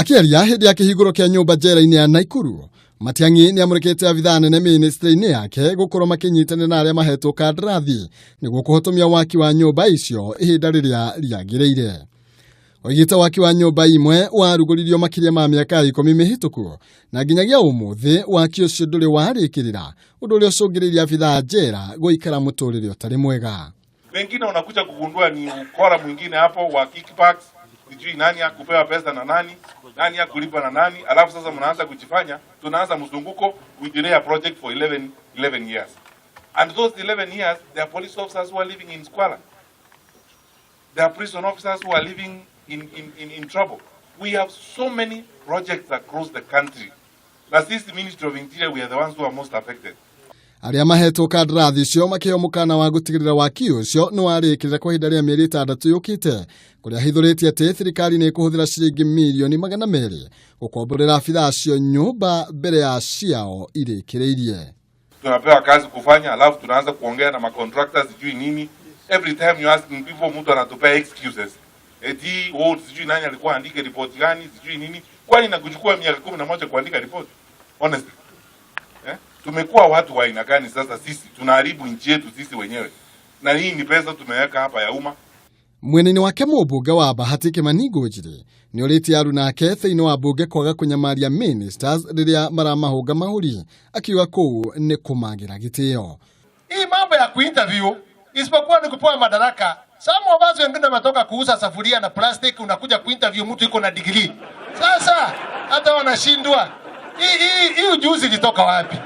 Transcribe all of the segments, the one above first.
Akĩaria hĩndĩ ya kĩhingũro kĩa nyũmba njera-inĩ ya Naikuru, Matiang'i nĩ amũrĩkĩte abithaa nene ministry-inĩ yake gũkorwo makĩnyitanĩra na arĩa mahetwo kandarathi nĩguo kũhotomia waki wa nyũmba icio ihinda rĩrĩa rĩagĩrĩire. Oigĩte waki wa nyũmba imwe warugũririo makĩria ma mĩaka 10 mĩhĩtũku na nginyagia ũmũthĩ waki ũcio ndũrĩ warĩkĩrĩra, ũndũ ũrĩa ũcũngĩrĩirie abithaa njera gũikara mũtũrĩre ũtarĩ mwega. Wengine unakuja kugundua ni ukora mwingine hapo wa kickbacks, sijui nani akupewa pesa na nani, nani akulipa na nani, alafu sasa mnaanza kujifanya, tunaanza mzunguko, we delay a project for 11 years. And those 11 years, there are police officers who are living in squalor. There are prison officers who are living in trouble. We have so many projects across the country. Na sisi Ministry of Interior, we are the ones who are most affected. Arĩa mahetwo kandarathi icio makĩheo mũkana wa gũtigĩrĩra waki ũcio nĩ warĩkĩrĩra kwa ihinda rĩa mĩeri 6 yũkĩte, kũrĩa hithũrĩtie atĩ thirikari nĩ ĩkũhũthĩra ciringi mirioni 200 gũkomborera abithaa acio nyũmba mbere ya ciao irĩkĩrĩirie. Tunapewa kazi kufanya, alafu tunaanza kuongea na macontractors sijui nini. Every time you asking people, mtu anatupea excuses. Eti oh, sijui nani alikuwa andike ripoti gani, sijui nini. Kwani nakuchukua miaka 11 kuandika ripoti? Honestly. Eh? Tumekuwa watu wa aina gani sasa sisi? Tunaharibu nchi yetu sisi wenyewe. Na hii ni pesa tumeweka hapa ya umma. Mwena-inĩ wake mũmbunge wa Bahati Kimani Ngunjiri nĩ ũrĩtie aruna ake thĩinĩ wa mbunge kwaga kũnyamaria ministers rĩrĩa maramahũnga mahũri, akiuga kũu nĩ kũmagĩra gĩtĩo. Hii mambo ya kuinterview isipokuwa ni kupewa madaraka. Some of us wengine wametoka kuuza safuria na plastic, unakuja kuinterview mtu iko na degree. Sasa hata wanashindwa. Hii ujuzi ilitoka wapi?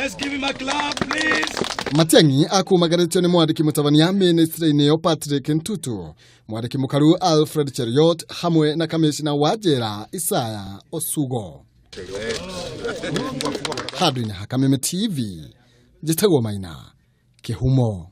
Let's give him a clap, please. Matiang'i akumagarĩtio nĩ mwandĩki mũtabania ministry-inĩ ĩyo Patrick Ntutu, mwandĩki mũkaru Alfred Cheruiyot hamwe na kamishna wa njera Isaya Osugo. Handũ-inĩ ha Kameme TV, njĩtagwo Maina Kĩhumo.